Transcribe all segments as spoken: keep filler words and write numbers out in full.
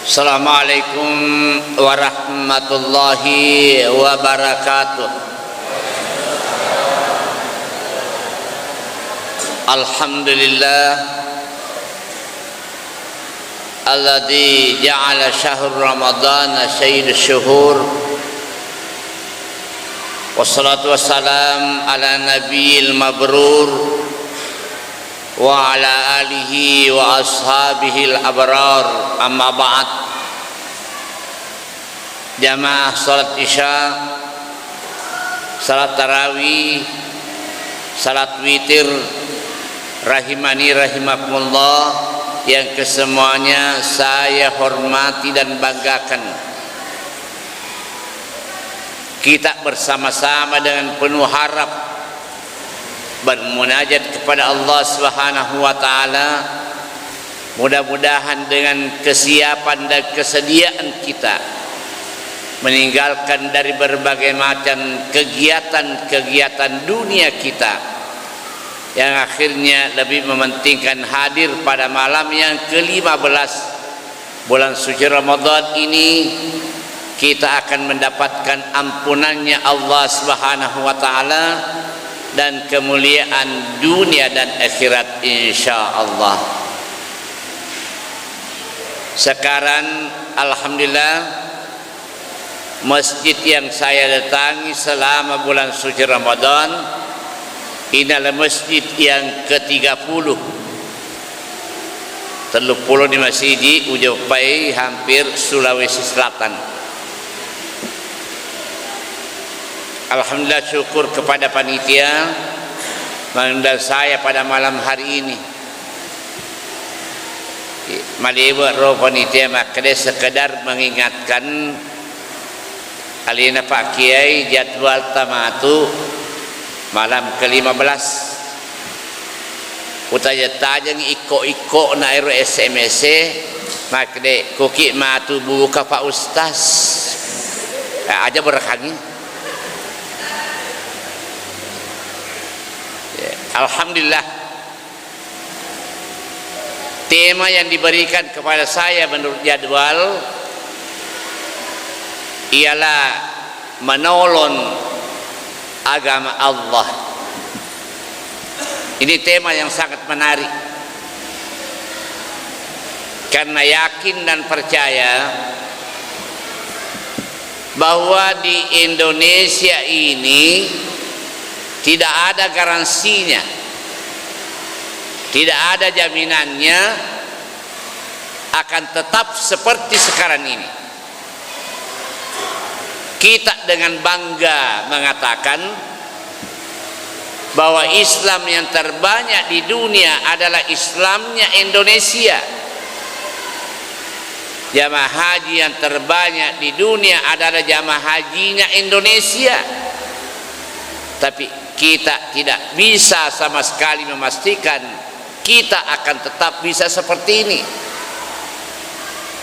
Assalamualaikum warahmatullahi wabarakatuh. Alhamdulillah, alladzi ja'ala syahr Ramadana sayyidus syuhur. Wassalatu wassalam ala nabiyil mabrur wa ala alihi wa ashabihil abrar, amma ba'd. Jamaah salat Isya, salat tarawih, salat witir, rahimani rahimakumullah, yang kesemuanya saya hormati dan banggakan. Kita bersama-sama dengan penuh harap bermunajat kepada Allah Subhanahu wa Ta'ala. Mudah-mudahan dengan kesiapan dan kesediaan kita meninggalkan dari berbagai macam kegiatan-kegiatan dunia kita, yang akhirnya lebih mementingkan hadir pada malam yang kelima belas bulan suci Ramadan ini, kita akan mendapatkan ampunannya Allah Subhanahu wa Ta'ala dan kemuliaan dunia dan akhirat, insya Allah. Sekarang, alhamdulillah, masjid yang saya datangi selama bulan suci Ramadan, ini adalah masjid yang ketiga puluh. Telluppulo ni masiji ujoppai hampir Sulawesi Selatan. Alhamdulillah, syukur kepada panitia mengundang saya pada malam hari ini. Maliweng ro panitia makkeda sekedar mengingatkan alena Pak Kiai jadwal tamatu malam kelima belas. Utaja-tajeng ikko-ikko na ero S M S e, makkeda, "Koki matu buka, Pak Ustaz." Eh, aja berkangi. Ya, alhamdulillah. Tema yang diberikan kepada saya menurut jadwal ialah menolong agama Allah. Ini tema yang sangat menarik. Karena yakin dan percaya bahwa di Indonesia ini tidak ada garansinya, tidak ada jaminannya akan tetap seperti sekarang ini. Kita dengan bangga mengatakan bahwa Islam yang terbanyak di dunia adalah Islamnya Indonesia. Jamaah haji yang terbanyak di dunia adalah jamaah hajinya Indonesia. Tapi kita tidak bisa sama sekali memastikan kita akan tetap bisa seperti ini.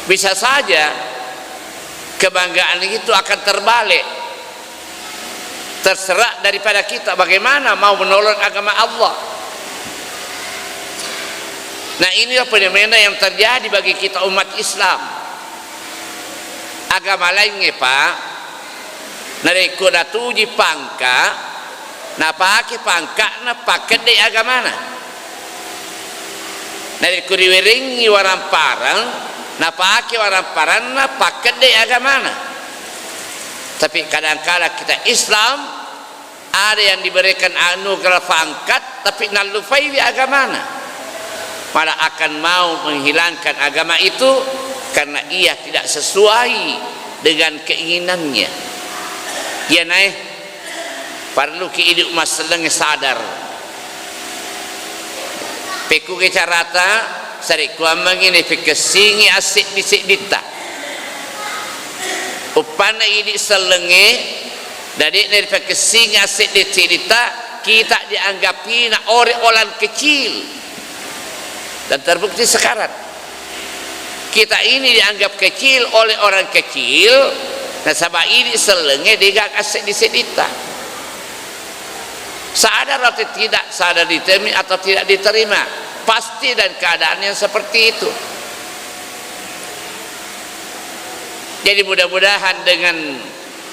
Bisa saja kebanggaan itu akan terbalik. Terserah daripada kita bagaimana mau menolong agama Allah. Nah, inilah fenomena yang terjadi bagi kita umat Islam. Agama laingnge, Pak, narekko natuji pangka, napake pangka'na pakkedde agamana. Narekko riwerengngi waramparang, napake waramparanna pakkedde agamana. Tapi kadangkala kita Islam, ada yang diberikan anugerah pangkat, tapi nallupaiwi agamana. Malah akan mau menghilangkan agama itu karena ia tidak sesuai dengan keinginannya. Iyanae parelluki idi' massellengnge sadar. Pekkuge carata, sarekkuammengngi naifekessingi asseddi-sedditta. Uppanna idi' sellengnge, na de'na rifakessingi asseddi-sedditta, kita dianggapina ore-, orang kecil. Dan terbukti sekarang. Kita ini dianggap kecil oleh orang kecil, nasaba idi' sellengnge de'gaga asseddi-sedditta. Sadar atau tidak, sadar diterima atau tidak diterima, pasti dan keadaan yang seperti itu. Jadi, mudah-mudahan dengan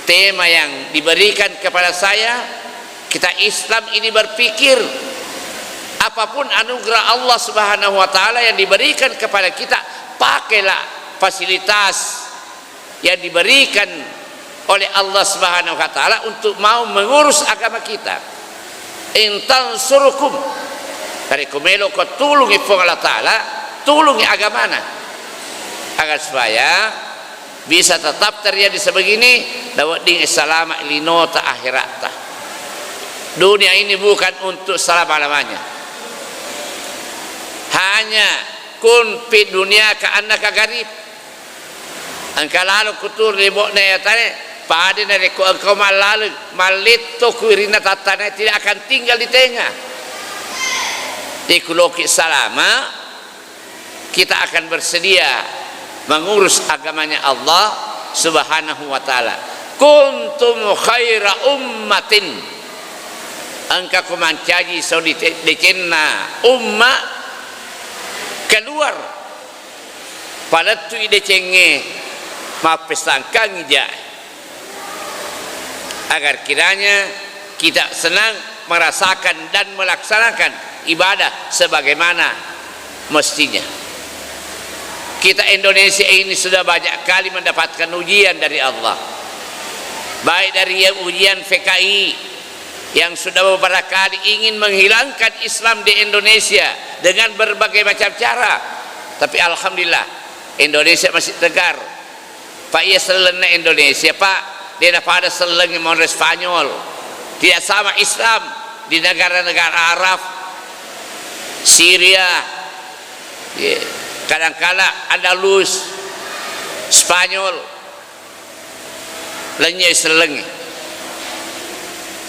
tema yang diberikan kepada saya, kita Islam ini berpikir, apapun anugerah Allah Subhanahu wa Ta'ala yang diberikan kepada kita, pakailah fasilitas yang diberikan oleh Allah Subhanahu wa Ta'ala untuk mau mengurus agama kita. In tansurukum, narekko meloko tulungi Puang Allah Ta'ala, tulungi agamana, agar supaya bisa tetap terjadi sebegini, nawedding salama linota akhiratta. Dunia ini bukan untuk selama-lamanya. Hanya kun fi dunia ka annaka garib. Engka lalo kuturu ri bo'na yatane, pada narekko engkau mallaleng, malletto ku irinna tattana, tidak akan tinggal di tengah. Jadi, ku loki salama, kita akan bersedia mengurus agamanya Allah Subhanahu wa Ta'ala. Kuntum khaira ummatin. Engka ko mancaji saudi te-, decenna umma keluar, palettui decengnge, mappesangkangi jae. Agar kiranya kita senang merasakan dan melaksanakan ibadah sebagaimana mestinya. Kita Indonesia ini sudah banyak kali mendapatkan ujian dari Allah. Baik dari ujian P K I yang sudah beberapa kali ingin menghilangkan Islam di Indonesia dengan berbagai macam cara. Tapi alhamdulillah, Indonesia masih tegar. Pak, iya sellenna Indonesia, Pak, de napada sellengnge monro Spanyol. Tidak sama Islam di negara-negara Arab, Syria, ye, kadangkala Andalus, Spanyol, lennye sellengnge.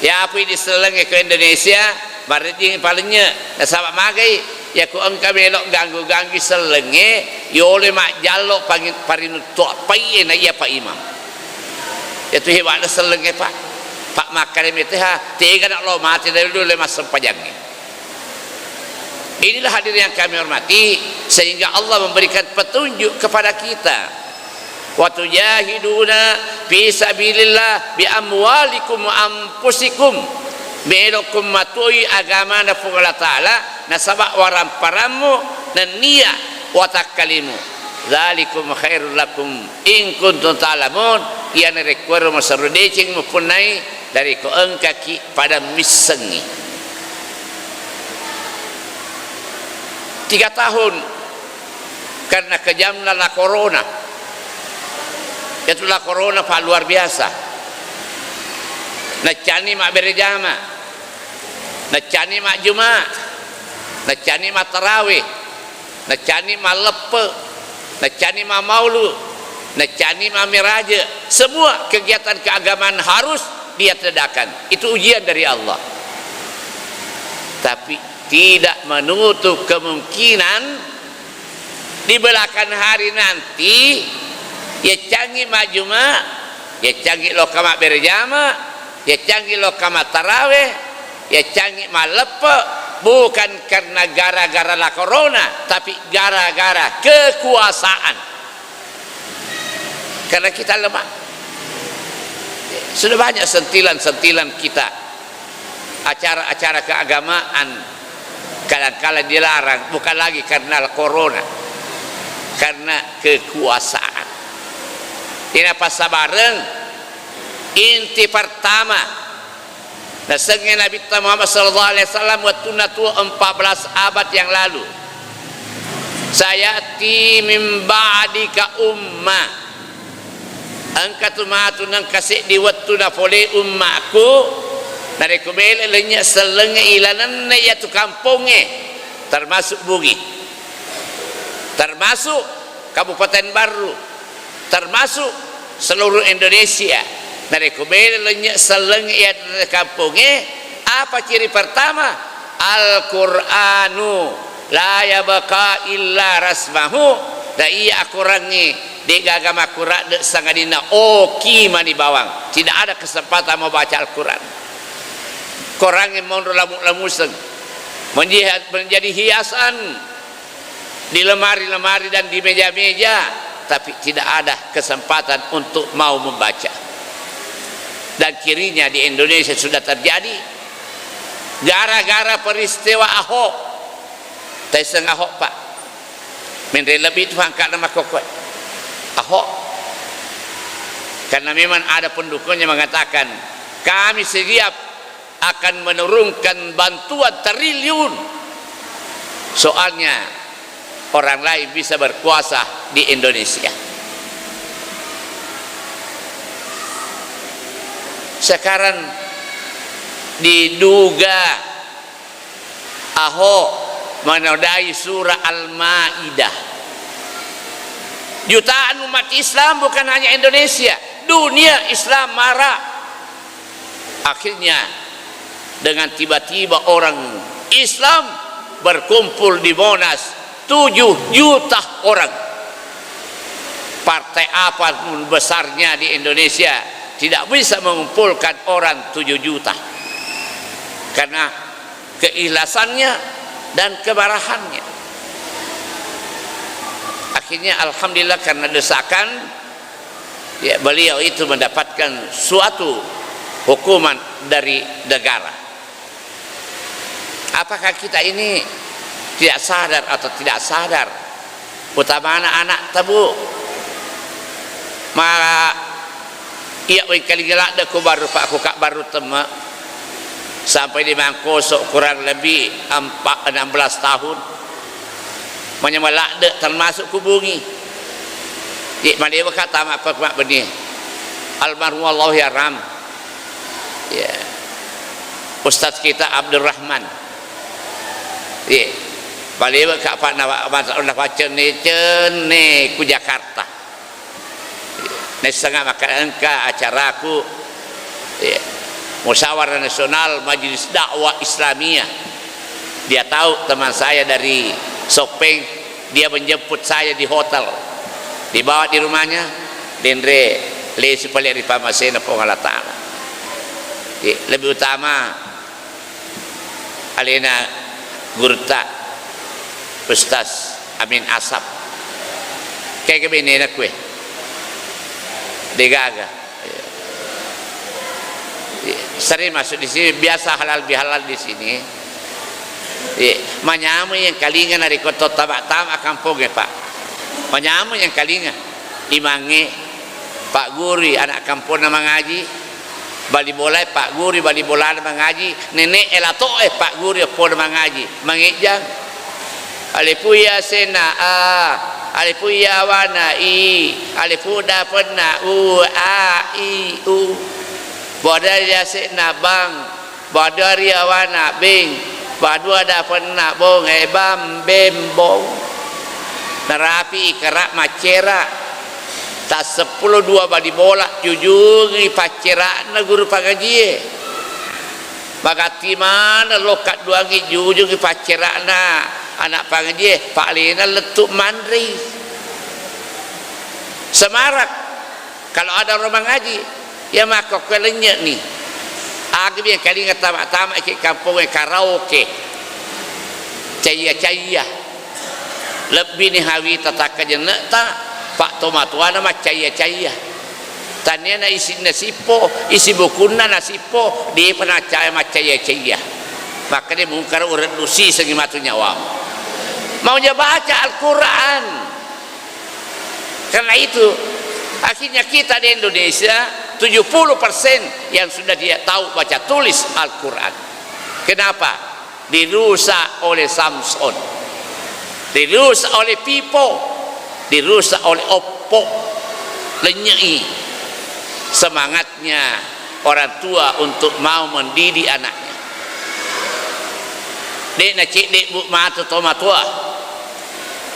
Yapui disellengnge ko Indonesia, marejjing palennye. Nasaba magai, yako engka melo ganggu-ganggu sellengnge, yolo majjallo pangi-, parinuttu appai e na iya Pak Imam. Yatu hebatna sellengnge, Pak. Pak, makkada meteha, tega nak lo mate dari dulu massempajangnge. Inilah hadirin yang kami hormati, sehingga Allah memberikan petunjuk kepada kita. Wa tujahiduna fi sabilillah bi amwalikum wa anfusikum. Melokko matoi agamana Puang Allah Ta'ala nasaba waramparammu nennia watakkalimu. Dzalikum khairul lakum in kuntum ta'lamun. Iyana rekkuero maserro deceng mupunnai dari ko engkaki pada missengngi. Tiga tahun karena kejamna la corona. Itu la corona, Pak, luar biasa. Nacani mabbere jama, nacani majjuma, nacani mattarawe, nacani malleppe, nacani mamaulu, nacani mamiraje. Semua kegiatan keagamaan harus dia tiadakan. Itu ujian dari Allah. Tapi tidak menutup kemungkinan di belakang hari nanti, yaccangi majjuma, yaccangi lokka mabbere jama, yaccangi lokka mattarawe, yaccangi malleppe, bukan karena gara-gara la corona, tapi gara-gara kekuasaan. Karena kita lemah. Sudah banyak sentilan-sentilan kita, acara-acara keagamaan kadangkala dilarang, bukan lagi karena corona, karena kekuasaan. Ina passabareng, inti pertama, nasengnge Nabitta Muhammad sallallahu alaihi wasallam wettunna tuo empat belas abad yang lalu. Sayati min ba'dika umma. Engka tu matu nengka seddi wettu napole ummaku, narekko mele lennye sellengnge ilanenna iyatu kampongnge, termasuk Bugis, termasuk Kabupaten Barru, termasuk seluruh Indonesia. Narekko mele lennye selleng iya kampongnge, apa ciri pertama? Al-Qur'anu la yabqa illa rasmahu. Da iya akorangnge, de gaga makkuradde sangadinna oki mani bawang. Tidak ada kesempatan membaca Al-Quran. Korangnge monro lamu-lamuseng. Menji-, menjadi hiasan di lemari-lemari dan di meja-meja. tapi tidak ada kesempatan untuk mau membaca. Dan kirinya di Indonesia sudah terjadi gara-gara peristiwa Ahok. Taisseng Ahok, Pak. Menre lebih itu angkatna makkokkoe. Ahok. Karena memang ada pendukungnya mengatakan, "Kami siap akan menurunkan bantuan triliun. Soalnya orang lain bisa berkuasa di Indonesia." Sekarang diduga Ahok menodai surah Al-Maidah. Jutaan umat Islam, bukan hanya Indonesia, dunia Islam marah. Akhirnya, dengan tiba-tiba orang Islam berkumpul di Monas, tujuh juta orang. Partai apa pun besarnya di Indonesia tidak bisa mengumpulkan orang tujuh juta. Karena keikhlasannya dan kemarahannya. Akhirnya, alhamdulillah, karena desakan, ya, beliau itu mendapatkan suatu hukuman dari negara. Apakah kita ini tidak sadar atau tidak sadar? Utamana anak tabu. Ma iya wengkalinga ladde ku baru, Pak, ku ka baru temme sampai di Mangkoso kurang lebih empat, enam belas tahun. Manyameng ladde termasuk ku Bungi. Di malewa ka tama pa mabbenni. Almarhum Allahu yaram. Ya. Ustaz kita Abdurrahman. Ye, balewe ka, Pak, na, na, na faccenne-cenne ku Jakarta. Naissengnga makkeda engka acaraku, ye, Musyawarah Nasional Majelis Dakwah Islamiyah. Dia tahu teman saya dari Soppeng, dia menjemput saya di hotel. Dibawa di rumahnya, denre lesu pale ri pamasena Puang Allah Taala. Ye, lebih utama alena gurutta Ustaz Amin Asap. Kega benena kue? Degaga. Sering masuk di sini, biasa halal bihalal di sini. Manyameng yang kalinga narekko to tama-tama kampongnge, Pak. Manyameng yang kalinga. Imangnge, Pak Guru, anak kamponna mangaji. Bali bolae Pak Guru, bali bolana mangaji, nene'e lato'e Pak Guru, eppona mangaji, mangejjang. Alifun yasenna A, alifun yawana I, alifun dapenna U, A, I, U. Bodari yasenna Bang, bodari yawana Beng, padua dapenna Bong, e Bang, Beng, Bong. Narapi ikara maccera. Tasseppulo dua bali bola, jujungi paccera'na guru pangajie. Magatti maneng lokka duangi, jujungi paccera'na anak pangajie, pa'lena lettu manrei. Semarak, kalau ada orang mengaji, ya makkokkoe lennye'ni. Aga biang kalinga tama-tama ke kampongnge karaoke. Caiya-caiya. Lebbini hawita takkajenne'ta, pa tomatoana maccaiya-caiya. Taniana isinna sippo, isi bukunna nasippo, depa naccaya maccaiya-caiya. Makkeda mungkara ureddu sisengi matu nyawamu. Mauja baca Al-Quran. Karena itu, akhirnya kita di Indonesia, tujuh puluh persen yang sudah tidak tahu baca tulis Al-Quran. Kenapa? Dirusak oleh Samson, dirusak oleh Pipo, dirusak oleh Oppo. Lenye'i semangatnya orang tua untuk mau mendidik anaknya. De'na cedde, Bu, matu tomatoa.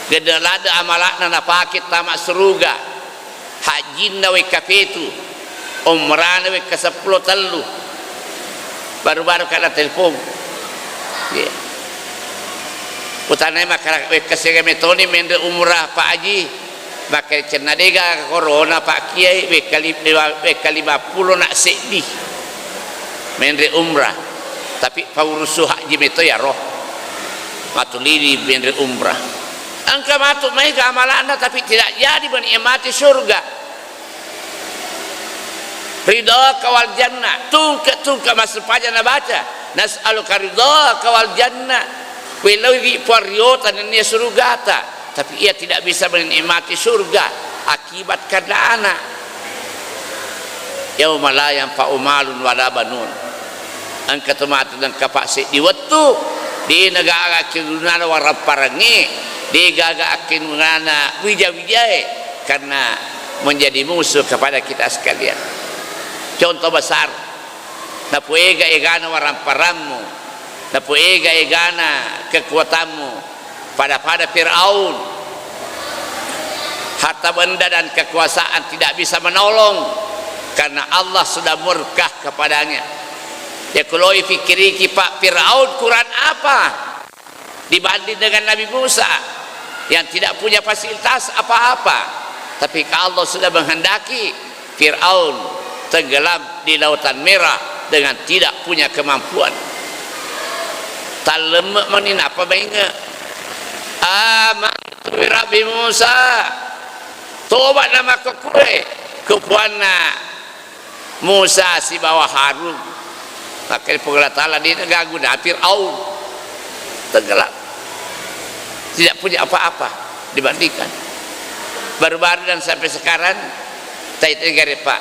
Gede ladde amala'na napake tama suruga. Hajjinna wekka pitu, umrana wekka seppulo tellu. Baru-baru ka na telepon. Ye. Utanai makkada wekka siaga metoni menre umrah, Pak Haji. Makkeda cenna dega corona, Pak Kiai, wekka li-, wekka lima pulo na seddi. Menre umrah. Tapi paurusu haji meto yaro. Matulidi menre umrah. Engka matu maega amala'na, tapi tidak jadi menikmati surga. Ridhaka wal jannah, tungke-tungke massempajang nabaca, "Nas'aluka ridhaka wal jannah." Welloiwi Puang riota nennia surgata, tapi ia tidak bisa menikmati surga akibat karena anak. Yauma la yanfa'u malun wala banun. Engka to matu nengka passeddi wettu, de' nagaga akkegunana warapparangnge, de' gaga akkegunana wija-wijae, karena menjadi musuh kepada kita sekalian. Contoh besar, napoega-egana warapparammu, napoega-egana kekuatanmu, pada-pada Firaun. Harta benda dan kekuasaan tidak bisa menolong karena Allah sudah murka kepadanya. Ya, kuloi fikiriki, Pak, Firaun kurang apa dibanding dengan Nabi Musa yang tidak punya fasilitas apa-apa. Tapi Allah sudah menghendaki Firaun tenggelam di Lautan Merah dengan tidak punya kemampuan. Tallemme' mani nappa mainge', "Amantu bi Rabbi Musa." Toba' namakkukue ku Puanna Musa sibawa Harun. Makkeda Puang Allah Taala, de' nagaguna Firaun. Tenggelam. Tidak punya apa-apa dibandingkan. Baru-baru dan sampai sekarang, tai-, tai gare, Pak.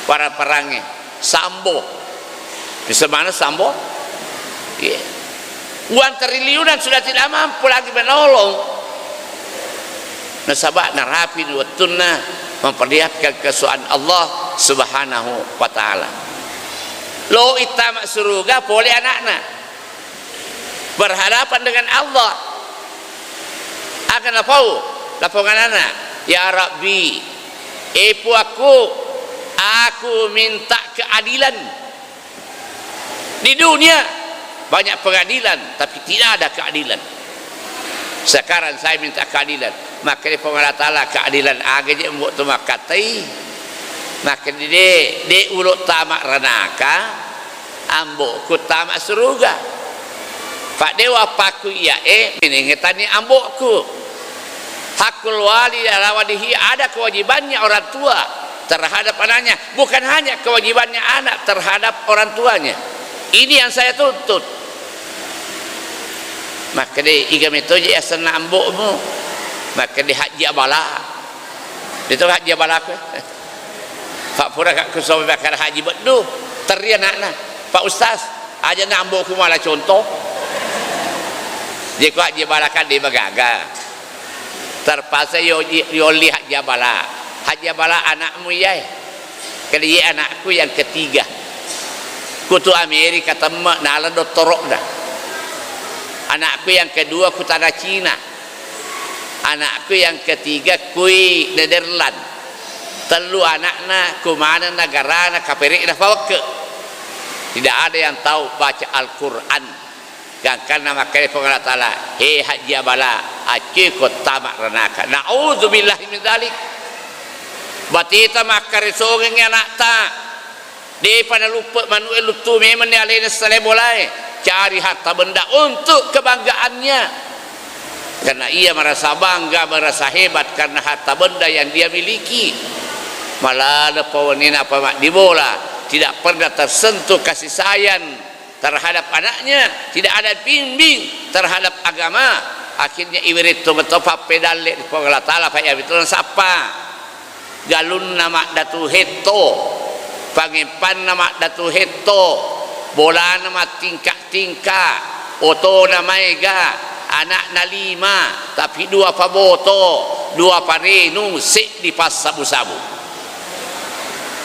Para-parangnge. Sambo. Bisa mana Sambo? Iya. Uang triliunan sudah tidak mampu lagi menolong. Nasaba' narapi wettunna memperlihatkan kesuaan Allah Subhanahu wa Ta'ala. Lo ittama suruga pole anakna. Berhadapan dengan Allah. Aga napau, napau anakna, "Ya Rabbi, e Puakku, aku minta keadilan." Di dunia banyak pengadilan, tapi tidak ada keadilan. Sekarang saya minta keadilan. Makkeda Puang Allah Taala, "Keadilan aga je ambo' tu makkatai?" Makkeda, "De', de' ulo' tama ranaka, ambo'ku tama suruga. Paddewa pakku iya e, menengnge tani ambo'ku." Hakul wali ala waladihi, ada kewajibannya orang tua terhadap anaknya, bukan hanya kewajibannya anak terhadap orang tuanya. Ini yang saya tuntut. Makkeda, "Iga metoje asenna ambo'mu?" Makkeda, "Hajji Abala." Itu Hajji Abala ku. Pak pura ka kusomi makkeda Haji Beddu, terri anakna, "Pak Ustaz, aja na ambo'ku mala contoh." Jeko Haji Abala kan de' magaga. Terpaksa yo-, yolli Haji Abala. "Haji Abala, anakmu iyae." Kali iye anakku yang ketiga. Kutu Amerika temme' nala dottoro'na. Anakku yang kedua ku tana Cina. Anakku yang ketiga kui Nederland. Tellu anakna ku maneng nagarana, kapere'na Pawekke'. Tidak ada yang tahu baca Al-Quran. Gangkanna makkeda Puang Allah Taala, "He Hajji Abala, acceko tama ranaka." Na'udzubillahi min dzalik. Bateta makkaresongengngi anakta. De'pa naluppe' manu'e luttu memenni alena sale bolae. Cari harta benda untuk kebanggaannya. Karena ia merasa bangga, merasa hebat karena harta benda yang dia miliki. Malaleng pawenina apa maddibola, tidak pernah tersentuh kasih sayang terhadap anaknya, tidak ada bimbing terhadap agama. Akhirnya iwiritto meto pappedalle ri Puang Allah Taala, fa iya betul sappa. Galunna maddatu hetto, pangeppanna maddatu hetto, bolana mattingka-tingka, otona maega, anakna lima, tapi dua paboto, dua parenu, seddi passabu-sabu.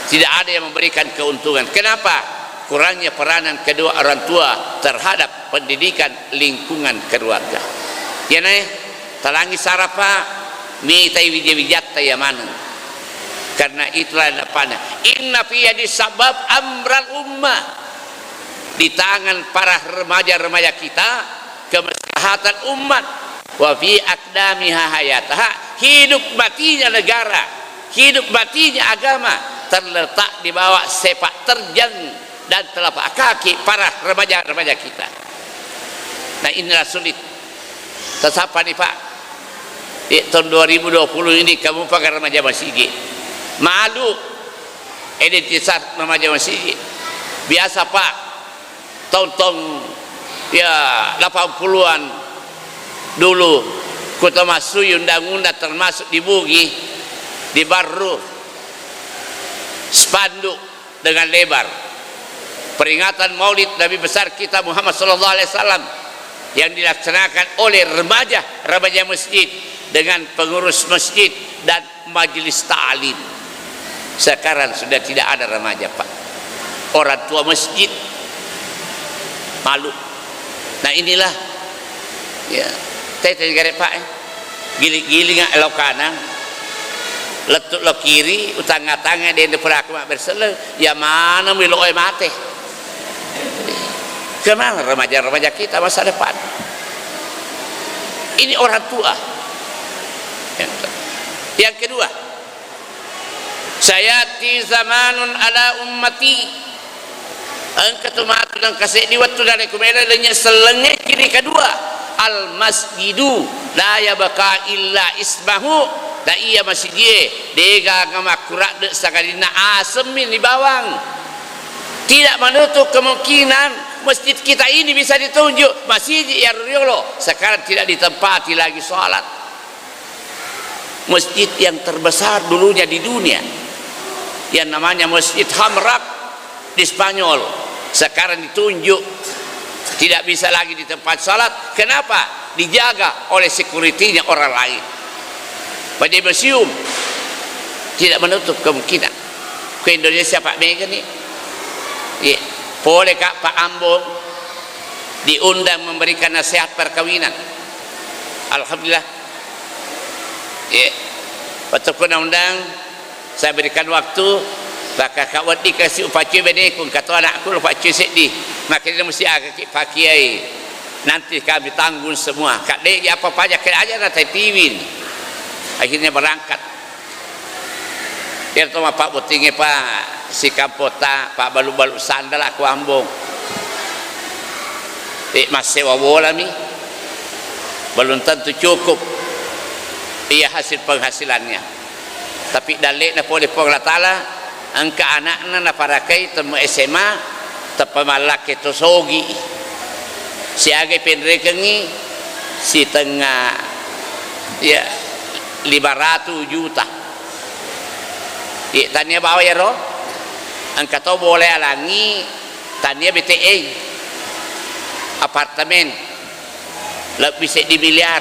Tidak ada yang memberikan keuntungan. Kenapa? Kurangnya peranan kedua orang tua terhadap pendidikan lingkungan keluarga. Iyanae, talangi sarapa, mitai wija-wijatta iya maneng. Karena itulah napana, "Inna fi yadi sabab amral ummah." Di tangan para remaja-remaja kita, kemaslahatan umat. "Wa fi aqdamiha hayataha." Hidup matinya negara, hidup matinya agama terletak di bawah sepak terjang dan telapak kaki para remaja-remaja kita. Nah, inilah sulit. Tasapani, Pak. Eh, tahun dua ribu dua puluh ini kamu pakai remaja masigi. Malu identitas remaja masigi. Biasa, Pak, tahun-tahun, ya, delapan puluhan dulu, ku termasuk undang-undang, termasuk di Bugis, di Barru, spanduk dengan lebar peringatan Maulid Nabi besar kita Muhammad sallallahu alaihi wasallam yang dilaksanakan oleh remaja, remaja masjid dengan pengurus masjid dan majelis ta'lim. Sekarang sudah tidak ada remaja, Pak. Orang tua masjid malu. Nah, inilah, ya, tete gare, Pak, eh. Giling-giling lao kanang, lettu lao kiri, utangnga-tangnga, dende puraku mabbere selleng, ya maneng mi lo e mate. Kemana remaja-remaja kita masa depan? Ini orang tua. Yang kedua, "Sayati zamanun ala ummati." Engka tu matu nengka seddi wettu narekko melo lenynye sellengnge ciri kedua, "Al masjidu la yabqa illa ismahu." Na iya masijie degaga makkuradde sangadinna asemmi ni bawang. Tidak menutup kemungkinan masjid kita ini bisa ditunjuk masiji iyaro riolo, sekarang tidak ditempati lagi salat. Masjid yang terbesar dulunya di dunia, yang namanya Masjid Hamrak di Spanyol, sekarang ditunjuk tidak bisa lagi di tempat salat. Kenapa? Dijaga oleh security-nya orang lain. Pada museum tidak menutup kemungkinan. Ke Indonesia, Pak, mega nih. Iya. Pole, Kak, Pak Ambon diundang memberikan nasihat perkawinan. Alhamdulillah. Iya. Waktu ku naundang, saya berikan waktu, maka Kak Wadi kasih upacu beneku, kata anakku lo pacu seddi. Makanya mesti agak pakiai. Nanti kami tanggung semua. Kak Dek, apa pajak aja na tatiwin. Akhirnya berangkat. Iyaro to mappabbottingnge, Pak, sikampota, pabbalu-balu sandala ku Ambon. Eh, massewa bolami, belum tentu cukup iya hasil penghasilannya. Tapi dalle'na pole Puang Allah Taala, engka anakna naparakai temme S M A, teppa mallakke to sogi. Siaga penrekengngi sitengnga, ya, lima ratus juta. Ye, tania bawa iyaro, engka to bola alangngi tania B T N, apartemen, lebbi seddi miliar.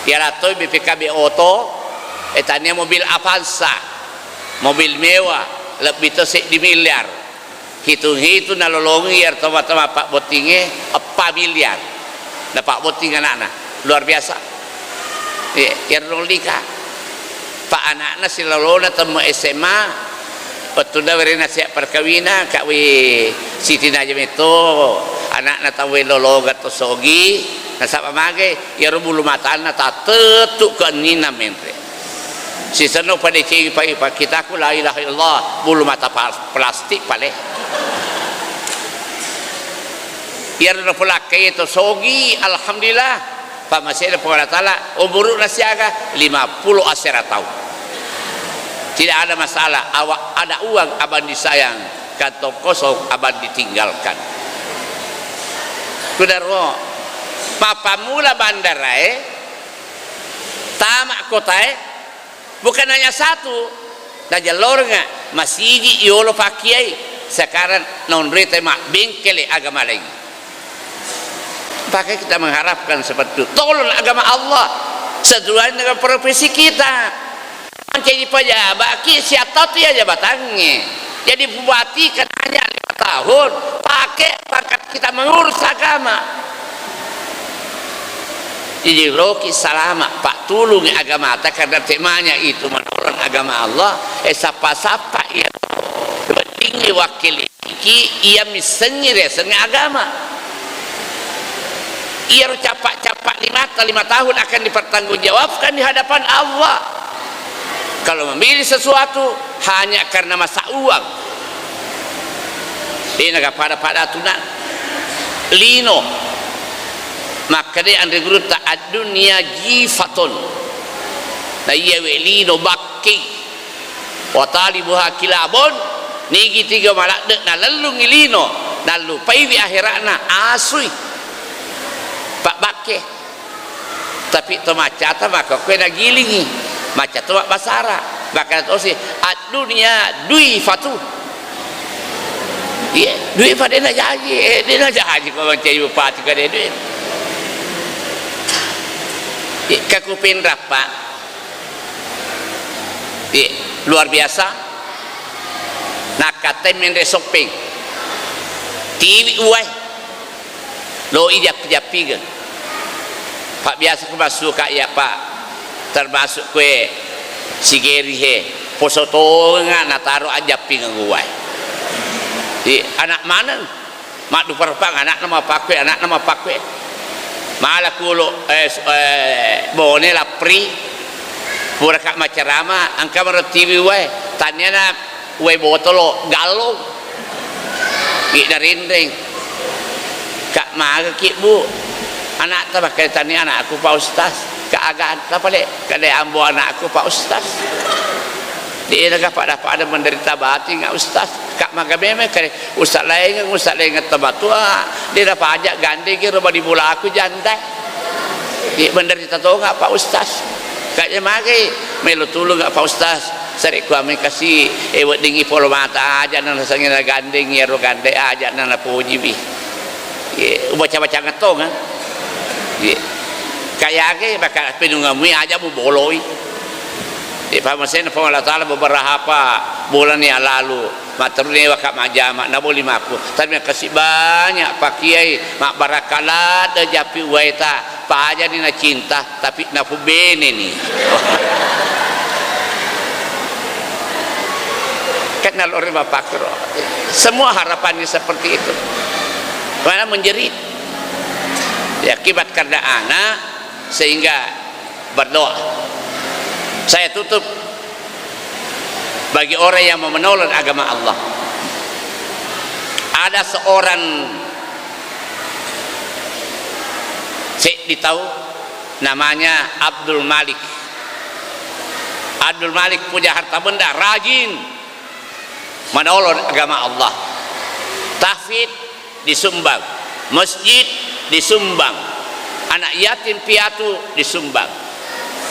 Iyala toi B P K B oto, e, tania mobil Avanza, mobil mewah, lebbi to seddi miliar. Hitung-hitung nalolongi iyaro tomatoa mappabbottingnge eppa miliar. Napabbotting anakna. Luar biasa. Iya, iyaro nolika. Pa anakna silolona temme S M A, wettunna werena siap perkawinan, Kak, wi, sitinaja metto anakna tauwe lolonga to sogi, nasaba mage iyaro bulu matanna tattettu ke ennina menre. Sisenno padecengi pa-, pakkitaku la ilaha illallah, bulu mata pal-, plastik pale. Iyaro napolakkai to sogi, alhamdulillah. Pammasena Puang Allah Taala, umuru'na siaga lima puluh asera taung. Tidak ada masalah, awak ada uang abang disayang, kantong kosong abang ditinggalkan. Kudaro, mappammula bandarae, tama kotae, bukan hanya satu, najellorengngaq masigi yolo pakkiai, sekarang naonroi tau mabbengkele agama laing. Maka kita mengharapkan seperti itu. Tolong agama Allah sesuai dengan profesi kita. Mancaji pejabat ki siatta tu ya jabatangnge. Jadi bupati kan hanya lima tahun, pakai pangkat kita mengurus agama. Jadi roki salama pattulungi agamata karena temanya itu menolong agama Allah, eh, sappa-sappa iya weddingngi wakkili. Ki iya missengngi riasengnge agama. Iyaro cappa-cappa limatta lima tahun akan dipertanggungjawabkan di hadapan Allah. Kalau memilih sesuatu hanya karena masa uang, de naga pada-pada tuna lino. Maka Kade anre gurutta, "Ad-dunya jifatun." Na iyawe lino bakki. "Wa talibuha kilabun." Nigi tiga maladde nalellungi lino, nallupaiwi ahera'na, asui. Pabbakke. Tapi to maccata makkokkoe nagilingi. Macca to mabbasara. Makkeda tosi, "Ad-dunya duifatu." Iya, duifa de najaji, eh, de najaji ko mancaji bupati ko de duit. Iya, ka kupinrappa. Iya, luar biasa. Nakkattai menre soppeng. Tiwi uwai. Lo i jappi-jappigeng. Pak, biasa ku massuka iya, Pak. Termasuk kue sigeri he. Poso tongenga nataro ajjappingeng uwai. Di anak maneng. Madduperpang anakna mapakkue, anakna mapakkue. Mala kulo, eh, s-, eh, bone lapri. Puraka macerama, engka mero tiwi uwai. Tanniana uwai botolo, gallo. Wi narinreng. Kak, magaki, Bu? Anakta makkeda, "Tania anakku, Pak Ustaz." Kak, aganta pale? Kade ambo anakku, Pak Ustaz. De naga pada-pada menderita batin, Ustaz. Kak, maga memang kade, Ustaz laingeng, Ustaz laingeng tematua. De napaja gandeng ro bali bolaku janda. Di menderita tonga, Pak Ustaz. Kak, ya magai melo tulung, Pak Ustaz. Sarekkuameng kasi, eh, weddingngi polo mata aja na nasengnge nagandeng, iyaro gandeng aja na napojiwi. Ye, ubaca-bacangeng tongeng. Ye. Kayake maka penungamui aja muboloi. Ye, pamasenna Puang Allah Taala beberapa bulan yang lalu, matteruni waka majjama, naboli makku. Tapi makasih banyak Pak Kiai, mabbarakka ladde jappi uwaeta, pajani nacinta. Tapi napubbeneni. Kan nalori mapakkuro. Semua harapannya seperti itu. Mana menjerit. Ya, akibat karena anak, sehingga berdoa. Saya tutup bagi orang yang mau menolong agama Allah. Ada seorang seddi tau namanya Abdul Malik. Abdul Malik punya harta benda, rajin menolong agama Allah. Tahfidz disumbang, masjid disumbang, anak yatim piatu disumbang.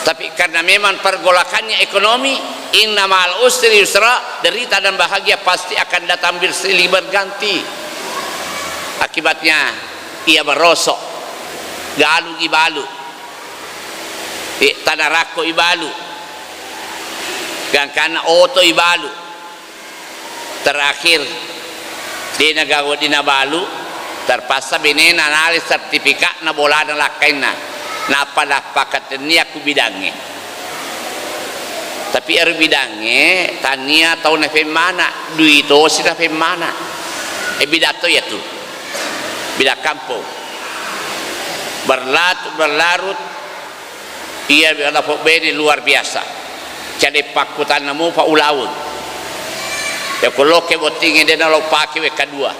Tapi karena memang pergolakannya ekonomi, inna ma'al usri yusra, derita dan bahagia pasti akan datang bersilih berganti. Akibatnya ia merosok, galung ibalu, eh, tanah rakko ibalu, gangkanna oto ibalu. Terakhir, de nagaga wedding nabalu, terpaksa benena nalai sertifikatna bolana lakkainna, nappa nappakatennia ku bidangnge. Tapi ero bidangnge tania tau nafemmana, dui tosi nafemmana. E, bidang to iyatu, bidang kampong. Berlat-, berlarut Iya, lapong bene luar biasa. Cade pakkutanna mupa ulaweng. Yakko lokke bottingnge de nalo pake wekka dua.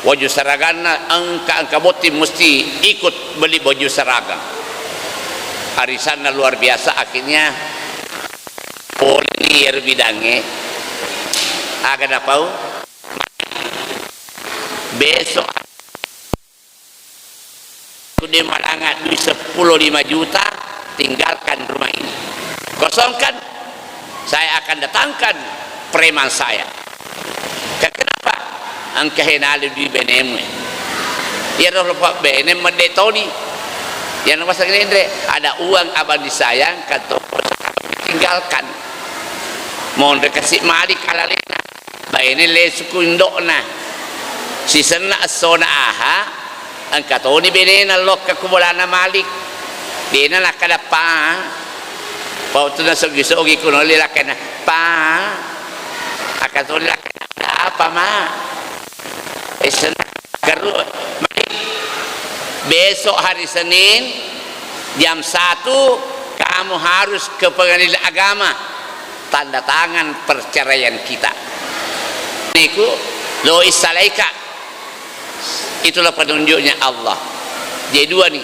Waju saraganna engka, engka botting musti ikut beli baju seragam. Arisanna luar biasa, akhirnya poleni iyaro bidangnge. Aga napau? Besok Ku de malanga dui seppulo lima juta, tinggalkan rumah ini. Kosongkan, saya akan datangkan preman saya. Ka-, kenapa? Engka henale dui benemu e. Iyaro rupa bene medde toni. Iyana masa ngenre, ada uang abang disayangkan, toko tinggalkan. Monre kasi malik alalena. Baine lesuku indo'na. Sisenna essona aha, engka toni benena lokka ku bolana Malik. Dena nakkada, "Pa." Pau tu nasogi-sogi ku noli lakkana, "Pa." Akka toni lakkana, "Ada apa, Ma?" Esenna, "Keru, Malik. Besok hari Senin jam satu kamu harus ke pengadilan agama." Tanda tangan perceraian kita. Niku lo issalaika. Itulah penunjuknya Allah. Jadi dua nih.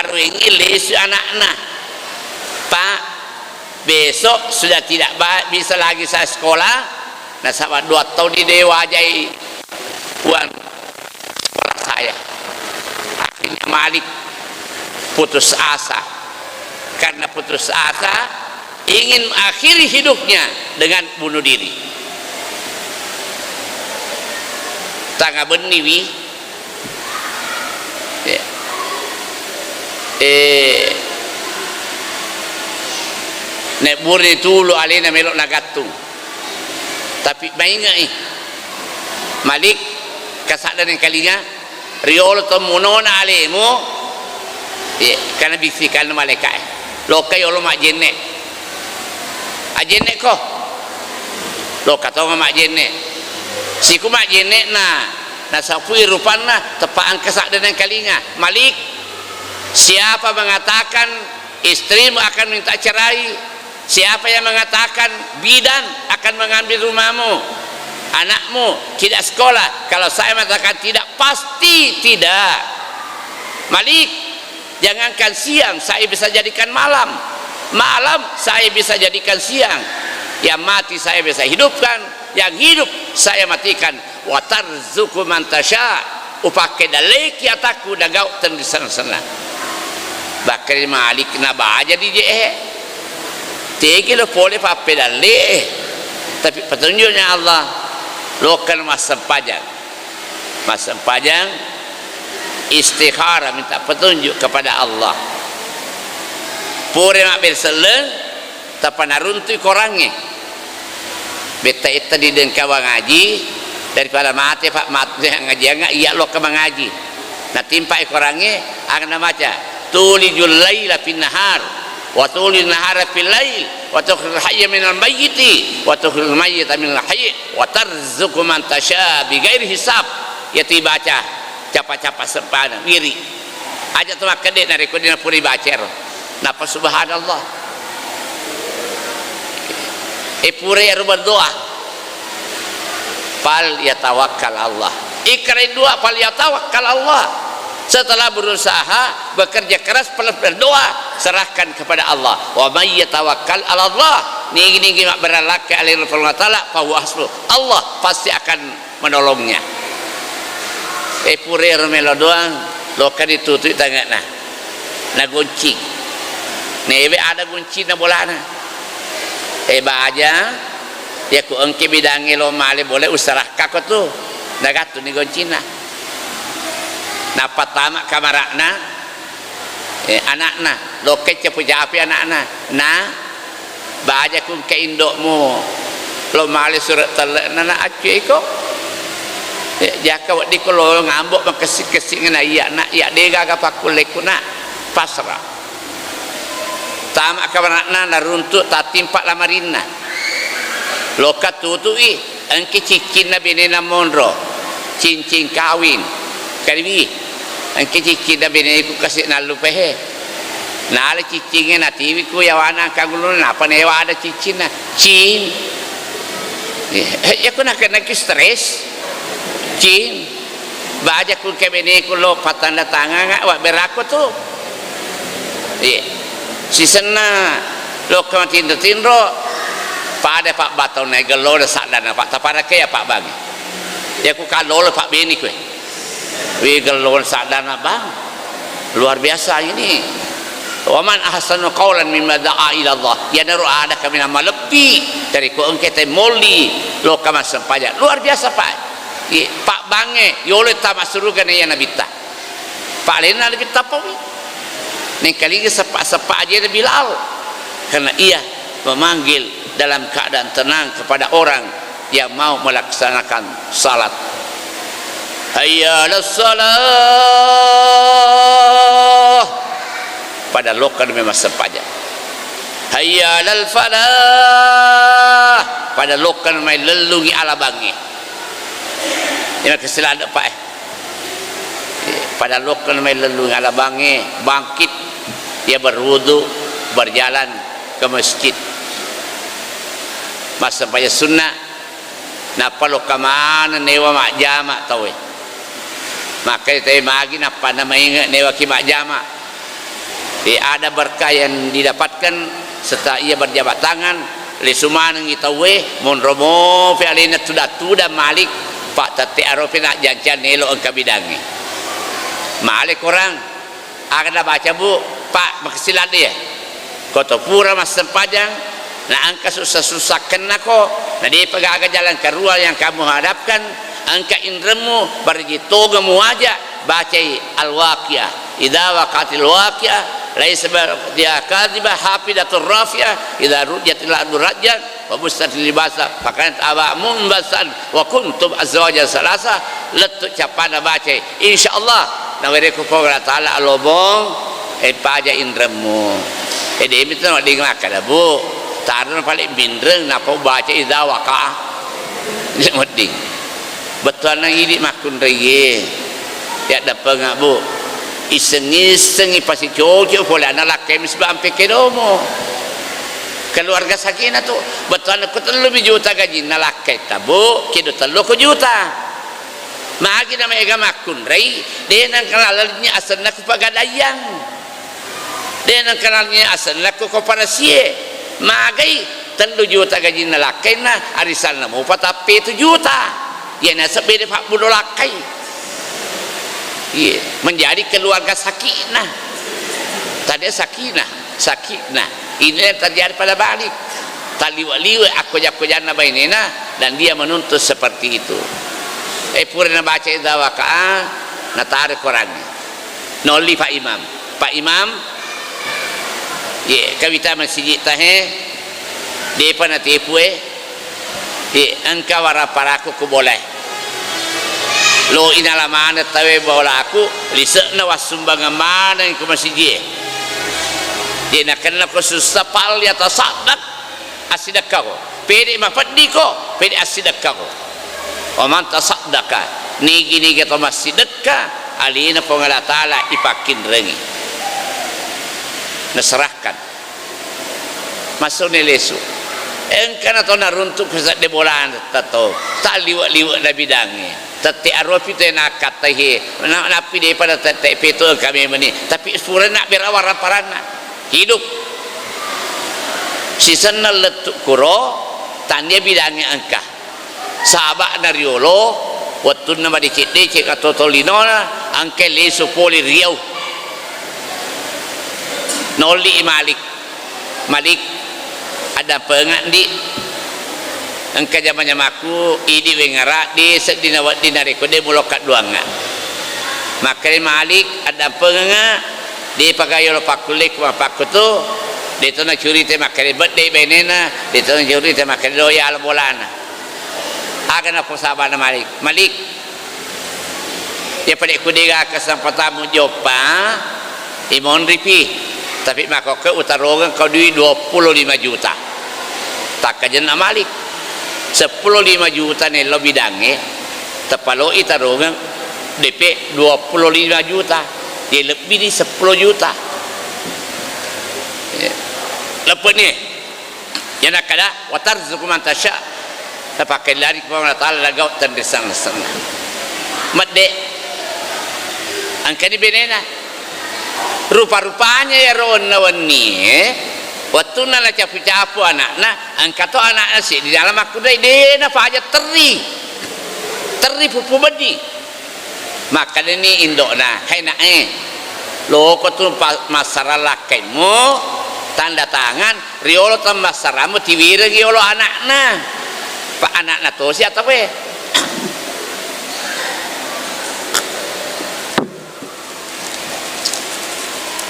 Aruengngi lesu anakna, "Pak, besok sudah tidak ba-, bisa lagi saya sekolah, nasaba dua tahun ni de wajai uang sekolah saya." Akhirnya Malik putus asa. Karena putus asa, ingin mengakhiri hidupnya dengan bunuh diri. Tanga benniwi, ya. Eh, naebburi tulu alena melo nagattung. Tapi mainge'i, Malik, kasadda nengkalinga, riolo to munona alemu, ye, kana bisikanna malaika'e, "Loka yolo majjenne'. Ajjenne'ko." Loka tonga majjenne'. Siku majjenne'na, nasapui rupanna, teppa engka sadda nengkalinga, "Malik, siapa mengatakan istrimu akan minta cerai? Siapa yang mengatakan bidan akan mengambil rumahmu, anakmu tidak sekolah?" Kalau saya mengatakan tidak, pasti tidak. Malik, jangankan siang, saya bisa jadikan malam. Malam, saya bisa jadikan siang. Yang mati, saya bisa hidupkan. Yang hidup, saya matikan. "Wa tarzuqu man tasya." Upakke daleki atakku, nagau tenri senna-senna. Bakkeri Malik na baja di je e. Tegi lo pole pappedalle e. Tapi petunjuknya Allah, lokkan massempajang. Massempajang, istikharah, minta petunjuk kepada Allah. Pura mabbere selleng, tappa naruntui korangnge. Betta-etta di dengka mangaji, daripada mate, Pak, mat-, ngajianga iya lokka mangaji. Natimpai korangnge, aga namaca, "Tulijul laila fin nahar, wa tulijun nahara fil lail, wa tukhrijul hayya minal mayyiti, wa tukhrijul mayyita minal hayy, wa tarzuqu man tasya bighairi hisab." Iya tu ibaca, capa-capa sempana, wiri. Aja tu makkedde narekko dena pura ibaca ero. Napa subhanallah. E pura ero berdoa. Fal yatawakkal Allah. Ikra dua, fal yatawakkal Allah. Setelah berusaha, bekerja keras, plus berdoa, serahkan kepada Allah. Wa may yatawakkal 'ala Allah. Nigi-nigi mabberallakka alena Puang Allah Taala, fahuwa hasbuh. Allah pasti akan menolongnya. E pura ero melo doang, lokka ditutui tange'na. Nagoncing. Newe ada goncinna bolana. E baja, iya ku engke bidangnge lo male bola, usarakkako tu. Nagattuni goncinna. Nappa tama kamara'na, eh, ana'na, lokkai capu-capi ana'na. Na, baja ku engka indo'mu lo male sure' telle'na, na accuiko. Eh, jaka weddikko lo ngambo makessing-kessing na iya, na iya de gaga pakkullekku, na. Pasrah. Tama kamara'na, naruntu' tattimpa lamarinna. Lokka tutu'i, engki ciccinna benena monro, cincin kawin. Kaliwi, engki ciccinna beneku kasi' nallupehe. Nala ciccingnge natiwi ku yawana angka guluna, napa newa ada ciccinna. Cin. Eh, iya ku nakenaki stres. Cin. Baja ku engka beneku lo pattanda tanganga, wabberakko tu. Iye. Sisenna lokka matinro-tinro, pada pabbatau na gellona saddana, Pak, taparakea pabbangi. Iya ku kallolo pabbeni kue. Wi gellona saddana, Bang. Luar biasa ini. Wa man ahsanu qaulan mimman da'a ila Allah. Iyanaro ada kaminang malebbi dari ko engka te molli lokka massempajang. Luar biasa, Pak. Iye, pabbangnge yolo tama suruga na iya nabitta. Pa'lenna lagi tappawi. Nengkalinga seppa-seppa ajena Bilal. Karena ia memanggil dalam keadaan tenang kepada orang yang mau melaksanakan salat. Hayya 'alas salah. Pada lokka memang sempajang. Hayya 'alal falah. Pada lokka mai lellungi alabangnge. Ini makessing ladde', Pak, eh. Pada lokka mai lellung alabangnge, bangkit, ia berwudu, berjalan ke masjid. Massempajang sunna, nappa lokka maneng newa majjama tauwe. Makkai tauwe magi nappa namainge' newaki majjama. Eh, ada berkah yang didapatkan setelah ia berjabat tangan, lesu manengngi tauwe, monro mopi alena tudang-tudang Malik, Pak, tette aropi nak janjian elo engka bidangnge. Male korang, aga nabaca, Bu? Pak, makessing ladde ya. Ko to pura massempajang, na engka susah-susah kennako, na depa gaga jalan keluar yang kamu hadapkan, engka inremmu, bariji tongeng muaja, bacai Al-Waqiah. Idza waqa'atil waqiah, laisa ba'daha kadzibah, khafidatur rafiah, idza rujjatil ardu rajjan, wa bussatil jibal bassa, fa kanat aba'an munbaththatan, wa kuntum azwajan tsalatsa, lettu cappanna bacai. Insyaallah, nawerekko Puang Allah Taala alobong, eh, paja inremmu. Eh, demi tu wedding makkeda, Bu, tarona paling binreng, nappa baca idza waqa'a. Wedding. Bettuanna idi makkunraie. Yaddappenga, Bu. Iseng-isengi pasicoco pole ana lakkai misba ampe kedomo. Keluarga sakinah tu. Bettuanna ko tellu mi juta gajinna lakkaitta, Bu, kedo tellu ko juta. Magi na maega makkunrai, de nengka lalengnya asenna ku pagadaiang. De nengka lalengnya asenna ku koparasie. Magai tellu juta gajinna lakkainna, arisanna mupa tappetu juta. Iya naseng bede pabbulo lakkai. Iya, menjadi keluarga sakinah. Tadi sakinah, sakinah. Ini yang terjadi pada Malik. Taliwe-liwe akkoja-kojanna bainena dan dia menuntut seperti itu. Eh, pura nabaca idza waqa'a, nataro korangnge. Nolli Pak Imam. Pak Imam, ye, kawita masiji tahe, depa natepu e, ye, engka waramparaku ku bolae. Lo inala maneng tawe bolaku, lise'na wassumbangeng maneng ku masijie. Ye, nakenna ko sussa, falyatasaddaq, assidekkako. Pede mapeddiko, pede assidekkako. Wa man tasaddaqa, nigi-nigi to massidekka, alena Puang Allah Taala ipakkinrengi. Naserahkan. Masukni lesu. Engka na to naruntuk ku sedde bolana tato. Taliwe-liwe na bidangnge. Tette aruapi te nakkattai he. Na-, nappi depa na tette peto engka memeni. Tapi pura na berawa ramparanna. Hidup. Sisenna lettu kuro, tania bidangnge engka. Saba'na riolo, wettunna madeceng-deceng atau tolinona, engkai lesu pole Riau. Nolli i Malik. Malik, addampengeng, Ndi. Engka jama-jamakku, idi wengngara, de seddina wedding narekko de mulo kadduangnga. Makkeda Malik, addampengengnga, depa ga yolo pakkulle ku mappakkutu, de to nacurita makkeda bedde bainena, de to nacurita makkeda lo yala bolana. Aga napau sabana Malik? Malik, iya pada ku dega kesempatammu joppa, imonripi, tapi makkokko utarongeng kau dui dua puluh lima juta. Takkajenna Malik, seppulo lima juta nello bidangnge, tepaloi tarongeng D P dua puluh lima juta, ye lebbi di seppulo juta. Leppeni. Iya nakkeda, "Wa tarzuqu man tasya." Napakkelari Puang Allah Taala dagau tenrisseng-rissenna. Medde. Engkani benena. Rupa-rupanya iyaro wenna-wennie, wettunna nacapu-capu anakna, engka to anakna seddi dalam makkunrai, de napaja terri. Terri puppu benni. Makkedani indo'na, "Hai nak e, loko tu pa-, massarang lakkaimmu, tanda tangan, riolo temmassarammu tiwirengi yolo anakna. Pa anakna tosi atau e?"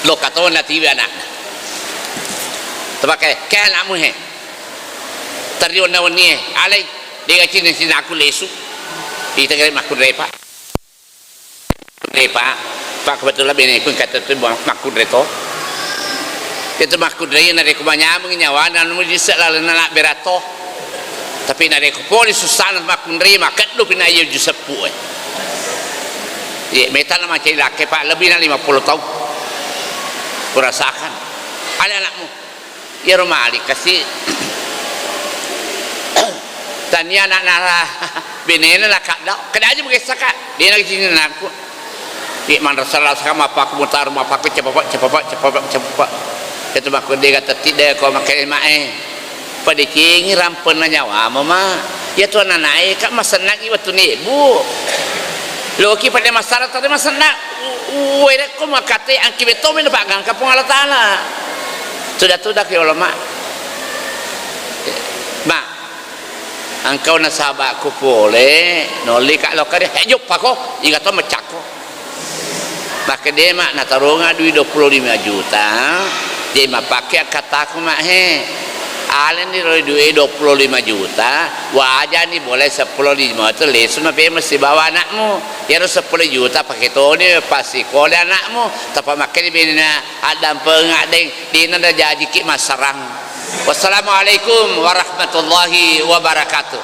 Loka to natiwi anakna. Tepake, "Ke anakmu he. Terri wenna-wennie, alai, dega cinna-cinna aku lesu." Ita kira makkunrai, Pak. Kunre, Pak. Pak, kebetulan beneku engka tettu makkunre to. Itu makkunre narekko manyameng nyawana, anu disseng lalenna nabbera to. Tapi narekko pole sussana makkunre, makeddu pi na iya uju seppu e. Iya, metana macai lakke, Pak, lebih na lima puluh taung. Kurasakan. Ada anakmu. Iyaro Malik kasi tania anakna benena nakaddao, kedaji mugessa, Kak, dena cinna anakku. Ki manrasa-rasa mappaku mutaro, mappaku cepepa, cepepa, cepepa, cepepa. Itu makku dega tetti de ko makkeda mae. Padecengi rampenna nyawamu, Ma. Iya tu ananae ka masennangi wettunna ibu. Loki pada masalah tadi masenna. U-, uwe ko makate angki beto men pagangka Puang Allah Taala. Tuda-tuda ki ulama. Ma. Engkau nasabakku pole, nolli ka lokka de, he, joppako, iga to meccakko. Makkeda ma, natarunga dui dua puluh lima juta, je mappake akkattaku ma he. Aleni roi dui dua puluh lima juta, wajani bola seppulo lima juta lesu mapemeng sibawa anakmu. Iyaro seppulo juta pake toni passikole anakmu, tappa makkeda benena addampengeng addeng, dena najajiki massarang. Wassalamualaikum warahmatullahi wabarakatuh.